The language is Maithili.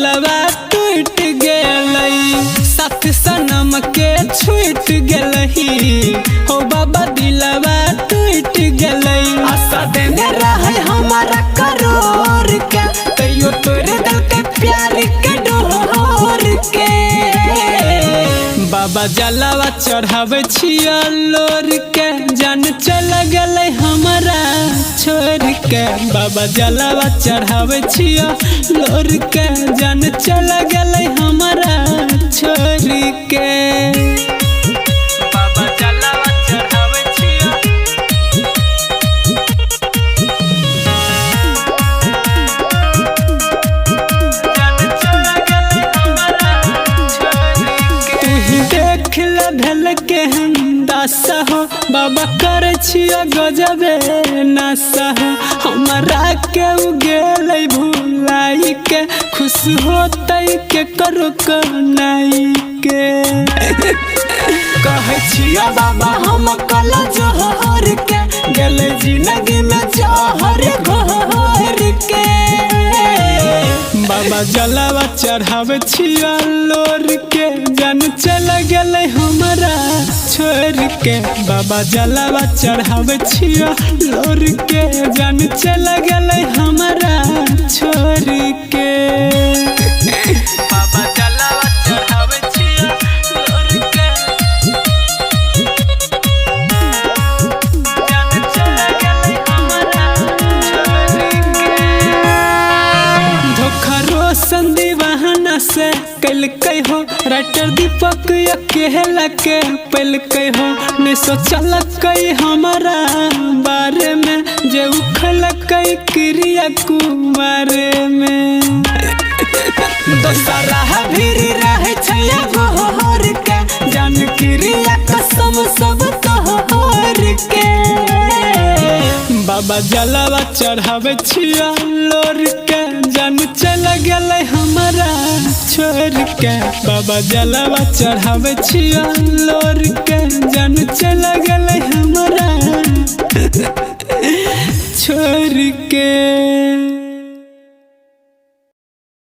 दिलवा टूट गेलै, सात सनम के छूट गेलही। हो बाबा दिलवा टूट गेलै। आशा देने रहे हमारा करोड़ के, तैयो तोरे दिल के प्यार के डोर के। बाबा जलावा चढ़ावे छिया लोर के, जान चल गेलै हमारा छोड़ के। बाबा जलावा चढ़ावे छिया लोर के, जान चल गेलै हमारा छोड़ के। बाबा जलावा चढ़ावे छिया, जान चल गेलै हमारा छोड़ के। तू ही देख ले भेल के दासा हो, बाबा कर छिया गजबे नासा हो। हमरा के गेलै भुलाई के, खुश होतै के करो कनाई के। कहै छिया बाबा हम कल जोहर के, गेलै जिंदगी में जहर घोर के। बाबा जलावा चढ़ावे छिया लोर के, जान चल गेलै हमारा छोड़ के। बाबा जलावा चढ़ावे छिया लोर के, जान चल गेलै हमारा छोड़ के। बाबा जलावा चढ़ावे छिया लोर के, जान चल गेलै हमारा छोड़ के। धोखा रोशन दीवाना से कैलकै हो, राइटर दीपक अकेला के पैलकै हो। नहीं सोचलकै हमारा बारे में, जे उखलकै क्रिया कुमार में। दोसरा भीड़ रहे छै गोहर के, जान क्रिया कसम सब तोहर के। बाबा जलावा चढ़ावे छिया लोर के, जान चल गेलै हमारा छोड़ के। बाबा जलावा चढ़ावे छिया लोर के, जान चल गेलै हमारा छोड़ के।